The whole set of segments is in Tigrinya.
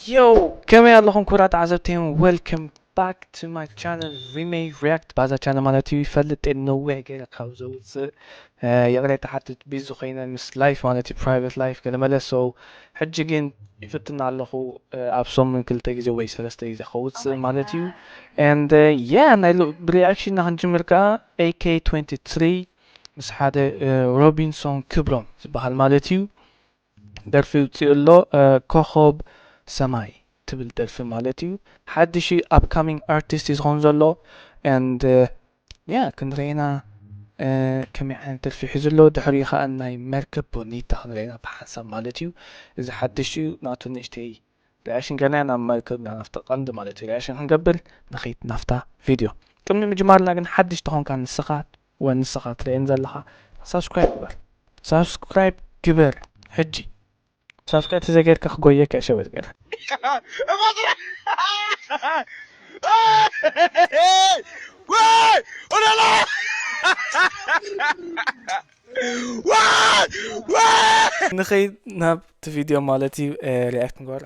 Yo, ከመይ ኣለኹም ክቡራት ተዓዘብተይን? Welcome back to my channel, Remake React። ባዛ ቻነል ማለት እዩ፣ ይፈልጥ እየ፣ ነዊሕ ገይረ ካብ ዘውፅእ፣ እ፣ ይቕሬታ ሓትት፣ ቢዚ ኮይነ ምስ ላይፍ ማለት እዩ፣ ፕራይቬት ላይፍ ገለ መለ። So ሕጂ ግን ይፍትና ኣለኹ፣ እ፣ ኣብ ሰሙን ክልተ ግዜ ወይ ሰለስተ ግዜ ከውፅእ ማለት እዩ። And, እ፣ yeah፣ ናይ ሎ-፣ ብሪኣክሽንና ክንጅምር ከኣ፣ ኤ ኬ ትወንቲ ትሪ ምስ ሓደ፣ እ፣ ሮቢንሶን ክብሮም ዝበሃል ማለት እዩ። ደርፊ ውፅኡ ኣሎ፣ እ፣ ኮኸብ ሰማይ ትብል ደርፊ ማለት እዩ። ሓድሽ ኣፕካሚንግ ኣርቲስት እዩ ዝኸውን ዘሎ። And, እ፣ yeah፣ ክንርኤና፣ እ፣ ከመይ ዓይነት ደርፊ ሒዙ ኣሎ። ድሕሪኡ ከዓ ናይ መርከብ ቦኒታ ክንርኤና ብሓንሳብ ማለት እዩ። እዚ ሓድሽ እዩ፣ ናቱ ንእሽተይ ሪኣክሽን ገና ናብ መርከብ፣ ናብ ናፍታ ቀንዲ ማለት እዩ ሪኣክሽን ክንገብር። ንኸይድ ናፍታ ቪድዮ። ቅድሚ ምጅማርና ግን ሓድሽ ተኾንካ ንስኻ ወይ ንስኻ ትርእየን ዘለኻ ሳብስክራይብ ግበር። ሳብስክራይብ ግበር ሕጂ። ሳብስክራይብ ተዘይገይርካ ክጎየካ እየ ሸወት ገይረ። ንኸይድ ናብቲ ቪድዮ ማለት እዩ፣ እ፣ ሪኣክት ንገብሮ።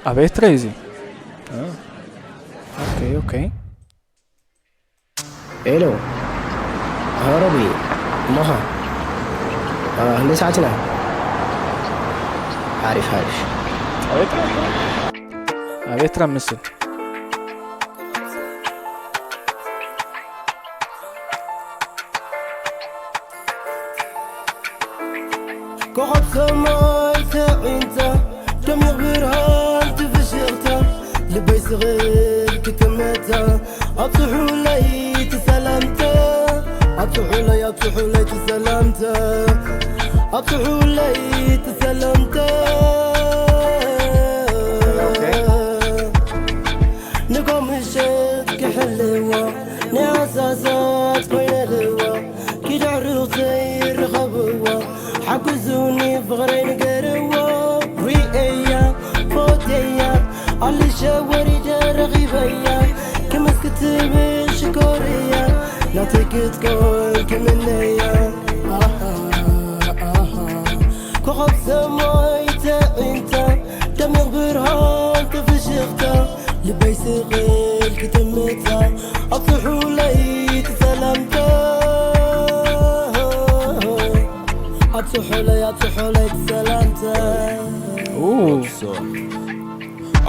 ኣብ ኤርትራ እዩ እዚ። እ፣ ኦኬ፣ ኦኬ። ሄሎ፣ ሀረቢ፣ ማኻ፣ አ፣ ክንደይ ሰዓትና? ሓሪፍ፣ ሓሪፍ። ኣብ ኤርትራ ምስል። ኮኸብ ሰማይ ተዒንታ፣ ደሚቕ ብርሃን ትፍሽኽታ፣ ልበይ ስቕል ክትመታ፣ ኣብጽሑለይ እቲ ሰላምታ፣ ኣብጽሑለይ፣ ኣብጽሑለይ እቲ ሰላምታ፣ ኣብጽሑለይ እቲ ሰላምታ። ንጎ ምሸት ክሕልዋ፣ ናይ ኣሳሳት ኮይነልዋ፣ ኪድ ኣዕሩኽተይ ርኸብዋ፣ ሓግዙኒ ፍቕረይ ንገርዋ። ሪኤያ ፎቴያ ኣልሸ ወሪደ ረኺበያ፣ ክምስ ክትብል ሽኮርያ፣ ናተይ ክትኮን ክምነያ። ኣሃ፣ ኣሃ። ኮኸብ ሰማይ ተዒንታ፣ ደሚቕ ብርሃን ትፍሽኽታ፣ ልበይ ስቕል ክትምታ፣ ኣብጽሑለይ እቲ ሰላምታ። ኣብጽሑለይ፣ ኣብጽሑለይ እቲ ሰላምታ። ኡ።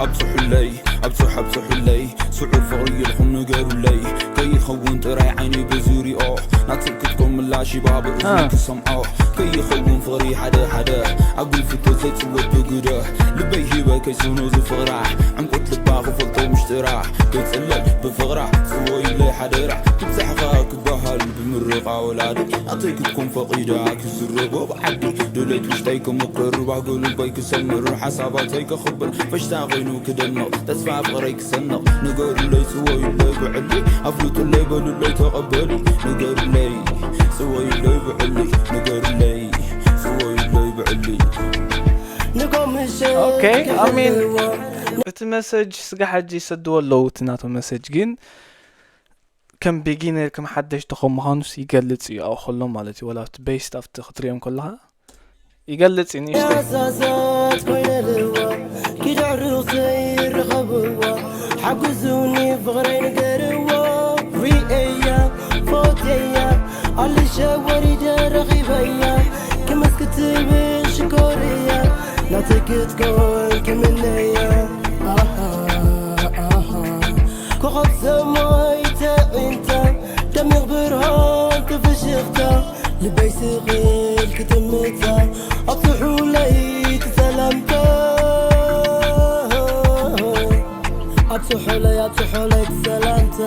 ኣብጽሑለይ፣ ኣብጽሑ፣ ኣብጽሑለይ፣ ስዑር ፍቕሪ ኢልኩም ንገሩለይ። ከይኸውን ጥራይ ዓይነይ በዚ ሪኦ፣ ናተይ ክትኮን ምላሽ ይባብ እዝኒ እ። ክሰምዖ። ከይኸውን ፍቕሪ ሓደ ሓደ፣ ኣጉል ፍቶ ዘይጽወት ብግደ። ልበይ ሂበ ከይስኖ ዝፍቕራ፣ ዕምቆት ልባ ክፈልጦ ምሽጥራ። ከይጽለል ብፍቕራ፣ ጽወይለይ ሓደራ። ትብጻሕ ኸኣ ክበሃል ብምርቓ ወላዲ፣ ናተይ ክትኮን ፈቒዳ ክዝረቦ ብዓዲ። ድሌት ውሽጠይ ክምቅር፣ ባህጊ ልበይ ክሰምር፣ ሓሳባተይ ከኽብር፣ ፈሽታ ኸይኑ ክደምቕ፣ ተስፋ ፍቕረይ ክሰንቕ። ንገሩለይ ጽወዩለይ ብዕሊ፣ ኣፍልጡለይ በሉለይ ተቐበሊ። ንገሩለይ ጽወዩለይ ብዕሊ፣ ንገሩለይ ጽወዩለይ ብዕሊ። ንጎ ምሸት ኦኬ፣ I mean፣ ክሕልዋ። እቲ መሰጅ ስጋ ሕጂ ይሰድዎ ኣለዉ፣ እቲ ናቶም መሰጅ ግን ከም ቢጊነር፣ ከም ሓደሽቲ ከም ምዃኑስ ይገልጽ እዩ ኣብኡ ከሎ ማለት እዩ። ወላ ኣብቲ ቤስት ኣብቲ ክትሪኦም ከለኻ ይገልጽ እዩ ንእሽተይ። ያሳሳት ኮይነልዋ፣ ኪድ ኣዕሩኽተይ ርኸብዋ፣ ሓግዙኒ ፍቕረይ ንገርዋ። ሪኤያ ፎቴያ ኣልሸ ወሪደ ረኺበያ፣ ክምስ ክትብል ሽኮርያ፣ ናተይ ክትኮን ክምነያ። ኣሃ፣ ኣሃ። ኮኸብ ሰማይ ተዒንታ፣ ደሚቕ ብርሃን ትፍሽኽታ፣ ልበይ ስቕል ክትምታ፣ ኣብጽሑለይ እቲ ሰላምታ። ኣብጽሑለይ፣ ኣብጽሑለይ እቲ ሰላምታ።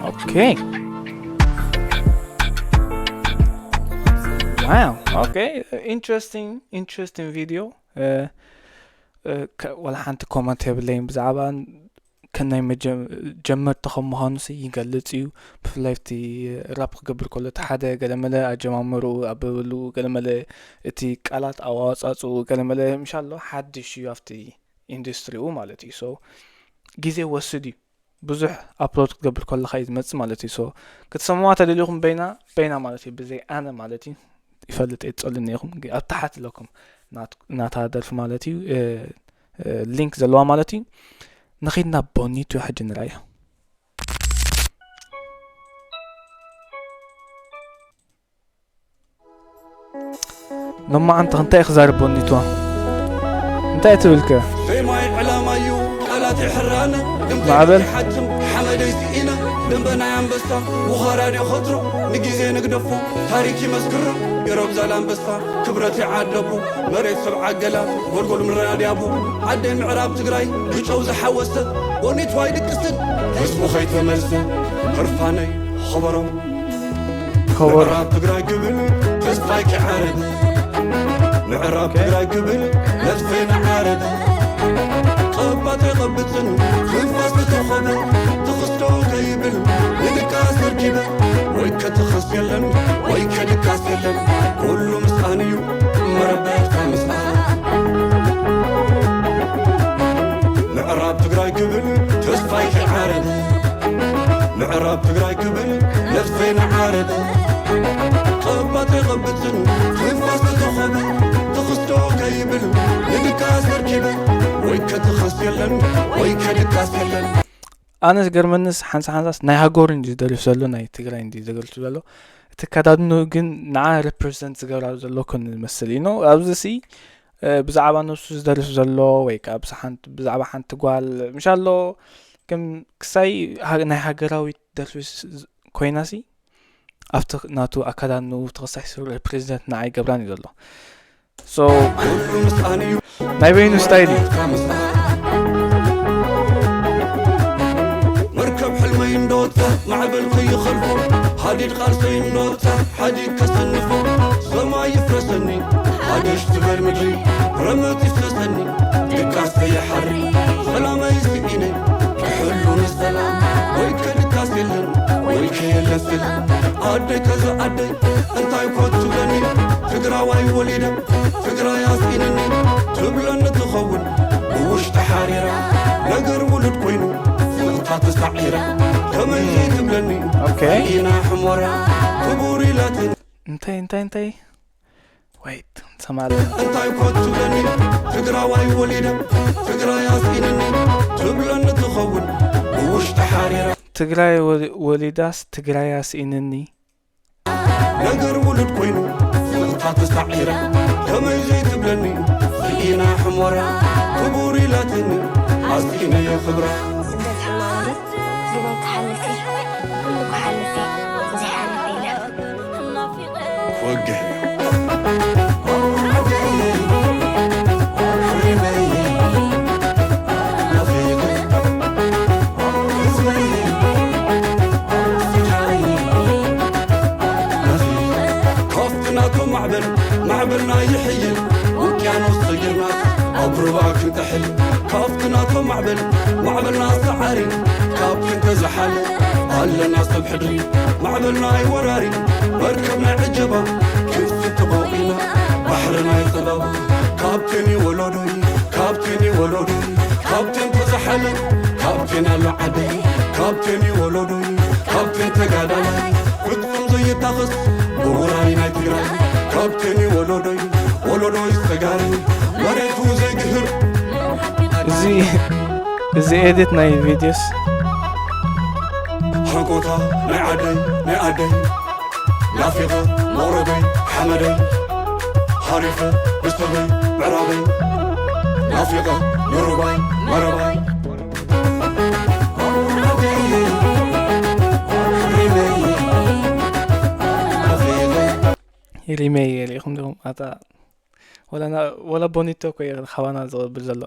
ኦኬ። ዋው፣ ኦኬ። ኢንትረስቲንግ፣ ኢንትረስቲንግ ቪድዮ። እ፣ እ፣ ከ-፣ ወላ ሓንቲ ኮመንት የብለይን ብዛዕባ ከናይ መጀ- ጀመርቲ ከም ምዃኑ ሲ ይገልጽ እዩ። ብፍላይ እቲ ራፕ ክገብር ከሎ እቲ ሓደ ገለመለ ኣጀማምርኡ ኣበብልኡ ገለመለ እቲ ቃላት ኣዋጻጽኡ ገለመለ ምሻሎ ሓድሽ እዩ ኣብቲ ኢንዱስትሪኡ ማለት እዩ። So ግዜ ወስድ እዩ። ብዙሕ ኣፕሎድ ክትገብር ከለኻ እዩ ዝመጽእ ማለት እዩ። So ክትሰምዋ ተደሊኹም በይና በይና ማለት እዩ ብዘይ ኣነ ማለት እዩ ይፈልጥ የጸሉኒ ኢኹም። ኣብ ታሓት ኣለኩም ናት- ናታ ደርፊ ማለት እዩ። ሊንክ ዘለዋ ማለት እዩ። ንኺድና ቦኒቱ ሕጂ ንርኣያ። ሎማዓንቲ እንታይ ክዛረብ ቦኒትዋ እንታይ ትብልከ? ዜማይ ዕላማዩ ቃላት ይሕራነ ማዕበል ሓትም ሓመደይ ስኢነ ደንበ ናይ ኣንበሳ ውኻራ ዶ ኸትሮ ንግዜ ንግደፎ ታሪክ ይመስክሮ የሮብ ዛላንበሳ ክብረት ይዓደቦ መሬት ሰብ ዓገላ ጎልጎል ምራድያቡ ዓደይ ምዕራብ ትግራይ ብጨው ዝሓወሰ ቦኒትዋይ ድቅስን ህዝቡ ኸይተመልሰ ህርፋነይ ኸበሮ ከበሮ ምዕራብ ትግራይ ክብል ተስፋይ ክዓረብ ምዕራብ ትግራይ ክብል ነፍሰይ ንዓረብ ቀባተ ቀብፅን ትንፋስ ዝተኸበ ትኽስቶ ከይብል ንድቃስ ተርኪበ ወይ ከትኽስ የለን ወይ ከድቃስ የለን ኩሉ ምስኣን እዩ መረበትካ ምስኣን ምዕራብ ትግራይ ክብል ተስፋይ ክዓረብ ምዕራብ ትግራይ ክብል ነፍሰይ ንዓረብ ቀባተ ቀብፅን ትንፋስ ዝተኸበ ትኽስቶ ከይብል ንድቃስ ተርኪበ ወይ ከትኽስ የለን ወይ ከድቃስ የለን ኣነ ዝገርመንስ ሓንሳ ሓንሳስ ናይ ሃገሩ እንዲ ዝደርፍ ዘሎ ናይ ትግራይ እንዲ ዝደርፍ ዘሎ እቲ ከዳድኑ ግን ንዓ ሪፕሬዘንት ዝገብራ ዘሎ ኮን ዝመስል እዩ ነው ኣብዚ ሲ ብዛዕባ ነብሱ ዝደርፍ ዘሎ ወይ ከዓ ብዛዕባ ሓንቲ ጓል ምሻሎ ከም ክሳይ ናይ ሃገራዊት ደርፊ ኮይናሲ ኣብቲ ናቱ ኣካዳድንኡ ተኸሳሒ ስሩ ፕሬዚደንት ንዓይ ገብራን እዩ ዘሎ ናይ በይኑ ስታይል እዩ መርከብ ሕልመይ እንደወጣ ማዕበል ከይኸልፎ ሃዲድ ቃልሰይ እንደወጣ ሓዲግ ከሰንፎ ሰማይ ይፍረሰኒ ሓደሽ ትበል ምድሪ ረመት ይፍሰሰኒ ድቃስ ከይሓሪ ሰላመይ ስኢነ ክሕሉ ንሰላም ወይ ከድቃስ የለን ወይ ከየለስል ኣደይ ከዛ ኣደይ እንታይ ኮ ትብለኒ ትግራዋይ ወሊደ ትግራይ ኣስኢንኒ ትብለኒ ትኸውን ብውሽጢ ሓሪራ ነገር ውሉድ ኮይኑ ስቕታ ተሳዒራ ከመይ ትብለኒ ኦኬ። ኢና ሕሞራ ክቡር ኢላትን እንታይ እንታይ እንታይ ወይት ሰማለ እንታይ ኮ ትብለኒ ትግራዋይ ወሊደ ትግራይ ኣስኢንኒ ትብለኒ ትኸውን ብውሽጢ ሓሪራ ትግራይ ወሊዳስ ትግራይ ኣስኢንኒ ነገር ውሉድ ኮይኑ ስቕታ ተሳዒራ ከመይ ዘይትብለኒ ስኢና ሕሞራ ክቡር ኢላትኒ ኣስኢነዮ ክብራ ስደት ሕማቕ ድዩ? ዝበይ ክሓልፍ እዩ። ኩሉ ክሓልፍ እዩ። ዘይሓልፍ የለን። ክወግሕ እዩ። ካፍቲ ናቶም ማዕበል ማዕበልና ይሕይል ውቅያኖስ ሰጊርና ኣብ ሩባ ክንጥሕል ካፍቲ ናቶም ማዕበል ማዕበልና ሰዓሪ ካብ ክንተዝሓል ኣለና ሰብ ሕድሪ ማዕበልና ኣይወራሪ መርከብ ናይ ዕጀባ ክፍቲ ተቋቂና ባሕሪ ናይ ጸበባ ካፕቴን እዩ ወሎዶይ ካፕቴን እዩ ወሎዶይ ካፕቴን ተዝሓለ ካፕቴን ኣሎ ዓደይ ካፕቴን እዩ ወሎዶይ ካፕቴን ተጋዳላይ ፍጹም ዘይታኸስ ብውራይ ናይ ትግራይ ካፕቴን እዩ ወሎዶይ ወሎዶይ ዝተጋሪ መሬቱ ዘይግህር እዚ እዚ ኤዲት ናይ ቪድዮስ ሓቆታ ናይ ዓደይ ናይ ዓደይ ናፊቐ መቕረበይ ሓመደይ ሓሪፈ ብሰበይ ምዕራበይ ናፊቐ ንሩባይ መረባይ ሪመይ ሪመይ ሪኢኹም ዲኹም ኣታ ወላ ና- ወላ ቦኒቶ እኮ እዩ ካባና ዝቕብል ዘሎ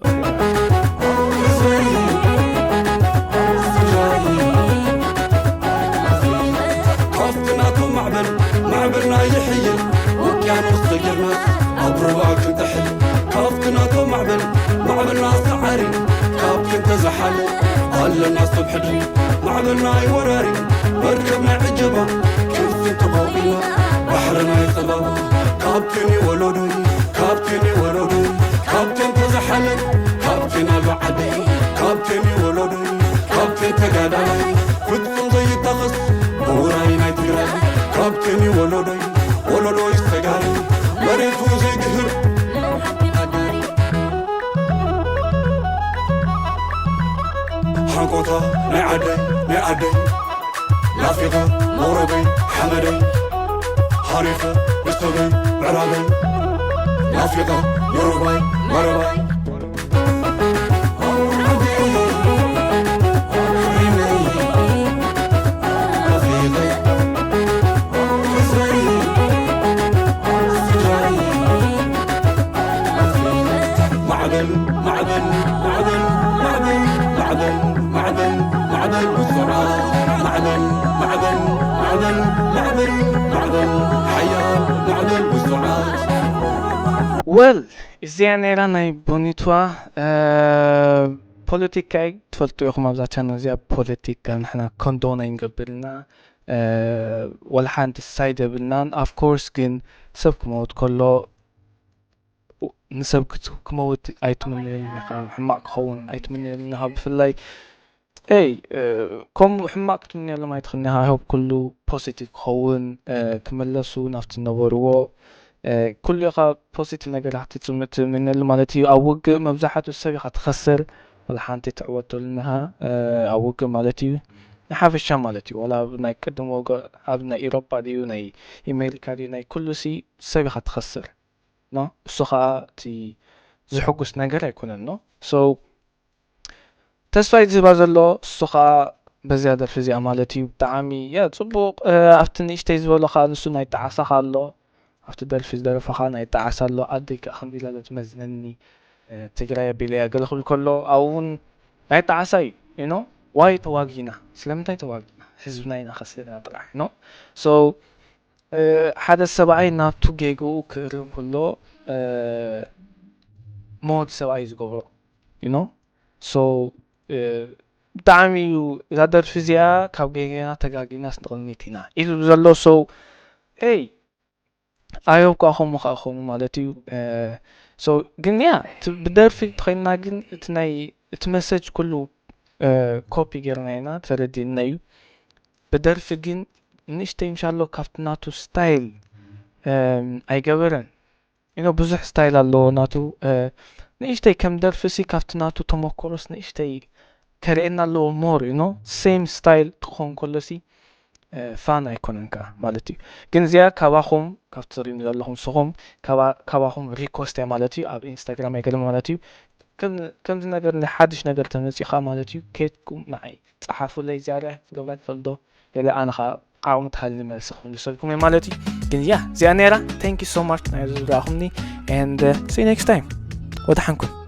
ካፍቲ ናቶም ማዕበል ማዕበልና ይሕይል ውቅያኖስ ሰጊርና ኣብ ሩባ ክንጥሕል ካፍቲ ናቶም ማዕበል ማዕበልና ሰዓሪ ካብ ክንተዝሓለ ኣለና ሰብ ሕድሪ ማዕበል ናይ ወራሪ መርከብ ናይ ዕጀባ ክፍት ተቐቢላ ባሕሪ ናይ ጸበባ ካፕቴን ወሎዶይ ካፕቴን ወሎዶይ ካፕቴን ተዘሓለ ካፕቴን ኣሎ ዓደይ ካፕቴን ወሎዶይ ካፕቴን ተጋዳላይ ፍጹም ዘይታኸስ ምሁራይ ናይ ትግራይ ካፕቴን ወሎዶይ ወሎዶይ ተጋሪ መሬቱ ዘይድህር ሓንቆታ ናይ ዓደይ ናይ ዓደይ ናፊቐ መውረበይ ሓመደይ ሃሪፈ ንሰበይ ምዕራበይ ናፊቐ የሩባይ መረባይ ማዕበል ማዕበል ማዕበል ማዕበል ማዕበል ማዕበል ማዕበል ብስርዓት ማዕበል ማዕበል ማዕበል ማዕበል ማዕበል ሓያል ማዕበል ብስርዓት ወል እዚኣ ነይራ ናይ ቦኒትዋ ፖለቲካይ ትፈልጡ ኢኹም ኣብዛ ቻነል እዚኣ ፖለቲካ ንሕና ኮንዶን ኣይንገብር ኢና ወላ ሓንቲ ሳይድ የብልናን ኣፍኮርስ ግን ሰብ ክመውት ከሎ ንሰብ ክመውት ኣይትምነየሉን ኢኻ ሕማቕ ክኸውን ኣይትምነየሉን ኢኻ ብፍላይ ኤይ ከምኡ ሕማቕ ክትምነየሎም ኣይትኽእልን ኢኻ I hope ኩሉ ፖዚቲቭ ክኸውን ክምለሱ ናብቲ ዝነበርዎ ኩሉ ኢኻ ፖዚቲቭ ነገር ክትምነየሉ ማለት እዩ ኣብ ውግእ መብዛሕትኡ ሰብ ኢኻ ትኸስር ወላ ሓንቲ ትዕወተሉን ኢኻ ኣብ ውግእ ማለት እዩ ንሓፈሻ ማለት እዩ ወላ ኣብ ናይ ቅድም ወግእ ኣብ ናይ ኢሮጳ ድዩ ናይ ኢሜሪካ ድዩ ናይ ኩሉ ሲ ሰብ ኢኻ ትኸስር እሱ ከዓ እቲ ዝሕጉስ ነገር ኣይኮነን no so ተስፋ እዩ ዝህባ ዘሎ እሱ ከዓ በዚያ ደርፊ እዚኣ ማለት እዩ ብጣዕሚ ያ ፅቡቅ ኣብቲ ንእሽተይ ዝበሎ ከዓ ንሱ ናይ ጣዕሳ ከዓ ኣሎ ኣብቲ ደርፊ ዝደረፈ ከዓ ናይ ጣዕሳ ኣሎ ኣደይ ከዓ ከምዚ ኢላ ዶ ትመዝነኒ ትግራይ ኣቢለ እያ ገለ ክብል ከሎ ኣብኡ እውን ናይ ጣዕሳ እዩ you know why ተዋጊና ስለምንታይ ተዋጊና ህዝብና ኢና ከሲርና ጥራሕ you know so ሓደ ሰብኣይ ናብቱ ጌግኡ ክእርም ከሎ መወዲ ሰብኣይ ዝገብሮ you know so ብጣዕሚ እዩ እዛ ደርፊ እዚኣ ካብ ጌጌና ተጋጊና ስንቕልኒት ኢና ኢሉ ዘሎ so ይ ኣዮብ ከዓ ከምኡ ከዓ ከምኡ ማለት እዩ so ግን ያ ብደርፊ ተኸይንና ግን እቲ ናይ እቲ መሰጅ ኩሉ ኮፒ ጌርና ኢና ተረዲእና እዩ ብደርፊ ግን ንእሽተይ ምሻሎ ካብቲ ናቱ ስታይል ኣይገበረን you know ብዙሕ ስታይል ኣለዎ ናቱ ንእሽተይ ከም ደርፊ ሲ ካብቲ ናቱ ተመክሮስ ንእሽተይ ከርእየና ኣለዎ more you know same style ክኸውን ከሎ ሲ ፋን ኣይኮነን ከዓ ማለት እዩ ግን እዚኣ ካባኹም ካብቲ ትሪእኒ ዘለኹም ንስኹም ካባኹም ሪኮስት እያ ማለት እዩ ኣብ ኢንስታግራም ኣይገለ ማለት እዩ ከምዚ ነገር ሓድሽ ነገር ተመፂኻ ማለት እዩ ከድኩም ንዓይ ፀሓፉለይ እዚኣ ሪኣ ትገብራ ትፈልጥ ዶ ገለ ኣነ ከዓ ዓቕሚ ተሃልኒ መልሲ ክምልሰልኩም እየ ማለት እዩ ግን ያ እዚኣ ነይራ thank you so much ናይ ዝረኣኹምኒ and see you next time ወደ ሓንኩም